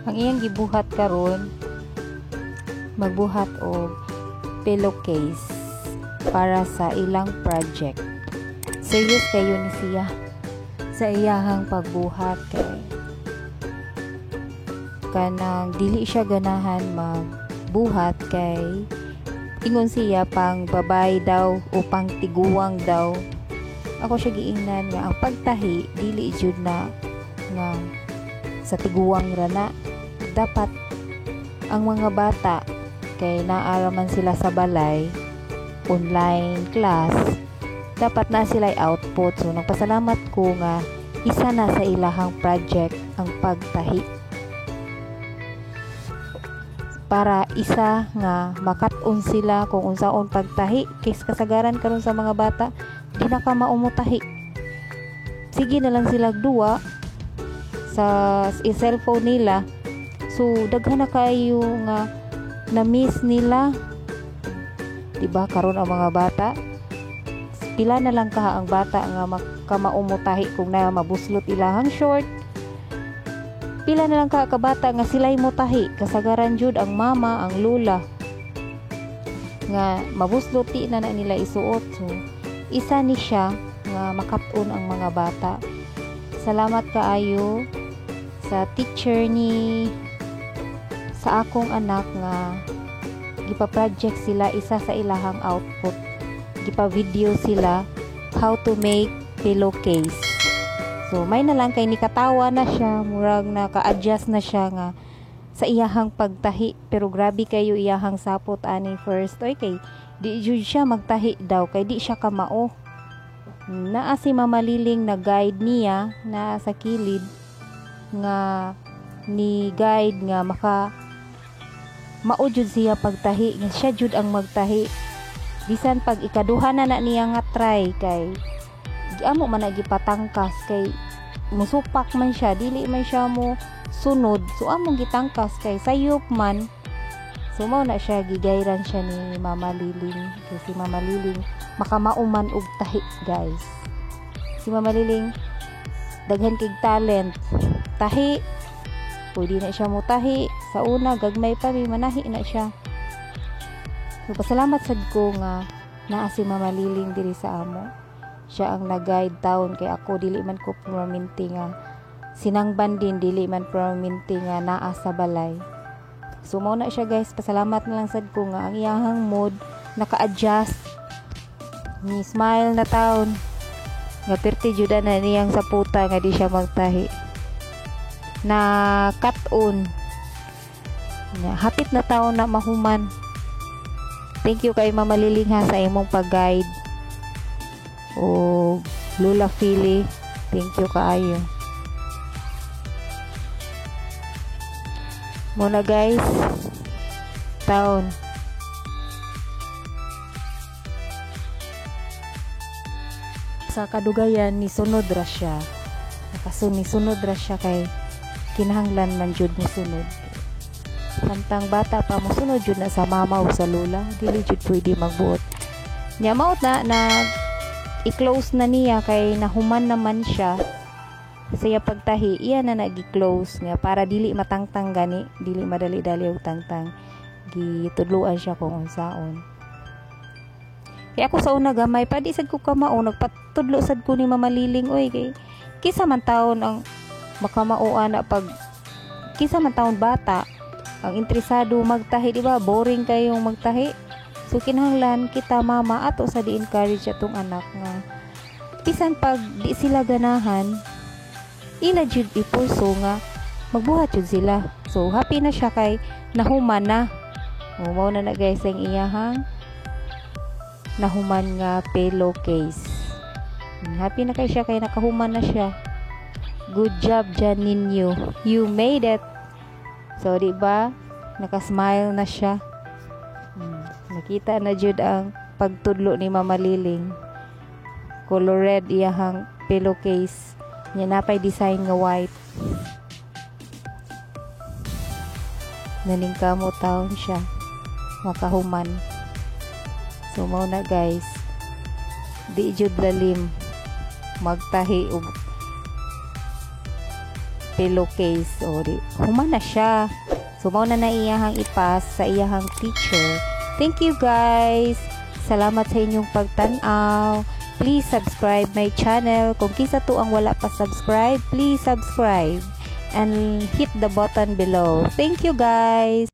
Ang iyang gibuhat karon, magbuhat og pillowcase para sa ilang project. Serious kayo ni siya sa iyahang pagbuhat kay kanang dili siya ganahan magbuhat kay ingon siya pang babay daw o pang tiguwang daw. Ako siya giingnan nga ang pagtahi dili jud na nga sa tiguwang ra na. Dapat ang mga bata kay naa man sila sa balay, online class, dapat na sila output. So nagpasalamat ko nga isa na sa ilahang project ang pagtahi para isa nga makat-on sila kung unsaon pagtahi, kay kasagaran karon sa mga bata di na ka maumutahi, sige na lang sila duwa sa cellphone nila. So daghan na kayo nga na-miss nila, di ba? Karon ang mga bata, pila na lang kaha ang bata nga makamaumutahi kung na mabuslot ilahang short. Pila na lang ka kabata nga sila'y mutahi. Kasagaran jud ang mama, ang lula nga mabuslot, di na na nila isuot. So isa ni siya nga makat-on ang mga bata. Salamat kaayo sa teacher ni sa akong anak nga gipa-project sila, isa sa ilahang output, gipa-video sila how to make pillowcase. So may na lang kay nikatawa na siya, murag naka-adjust na siya nga sa iyahang pagtahi, pero grabe kayo iyahang sapot ani first oy, kay di jud siya magtahi daw kay di siya kamao. Naa si Mama Liling na guide niya na sa kilid nga ni guide nga maka mao jud siya pagtahi, nga siya jud ang magtahi. Bisan pag ikaduha na na niya nga try kay giamo man na gipatangkas kay musupak man siya, dili man siya mo sunod. So among gitangkas kay sayop man. So mao na siya, gigayran siya ni Mama Liling kay si Mama Liling makamao man og tahi, guys. Si Mama Liling daghan kig talent. Tahi, pwede na siya mutahi. Sa una gagmay pa mi, manahi na siya. So pasalamat sad ko nga naa si Mama Liling diri sa amo. Siya ang nag-guide taon kay ako dili man ko permanente nga sinangban din, dili man permanente nga naa sa balay. So mao na siya, guys, pasalamat na lang sad ko nga ang iyahang mood naka-adjust, ni smile na taon nga perti jud na niyang sa puta nga di siya magtahi, na cut on nga hapit na taon na mahuman. Thank you kay Mama Liling ha sa imong pag-guide o Lula Philly, thank you kaayo. Muna guys, taon sa kadugayan ni sunod ra siya, nakasuni sunod ra siya kay kinahanglan man jud ni sunod. Samtang bata pa, mosunod jud na sa mama o sa lola, dili jud pwede magbuot. Nya mao na na i-close na niya kay nahuman naman siya sa iya pagtahi, iya na nagi-close nga para dili matangtang gani, dili madali-dali og tangtang. Gitudloan siya kung unsaon. Kaya ako sa una gamay pa, di sad ko kamao, nagpatudlo sad ko ni Mama Liling oy, kay kisa man taon ang makamao ana pag kisa man taon bata ang interesado magtahi, di ba? Boring kayong magtahi. So kinahanglan kita mama ato sa di encourage atong anak nga bisan pag di sila ganahan, ila jud ipulso nga magbuhat jud sila. So happy na siya kay nahuman na. O, mao na na guys ang iyahang nahuman nga pillowcase. Happy na kay siya kay nakahuman na siya. Good job dyan ninyo. You made it. So di ba? Naka-smile na siya. Nakita na jud ang pagtudlo ni Mama Liling. Color red iyahang pillowcase. Nya napay design nga white. Naningkamo taon siya makahuman. So mao na guys, di jud lalim magtahi og pillowcase. O di human na siya. So mao na na iyahang ipas sa iyahang teacher. Thank you, guys. Salamat sa inyong pagtan-aw. Please subscribe my channel. Kung kinsa to ang wala pa subscribe, please subscribe and hit the button below. Thank you, guys.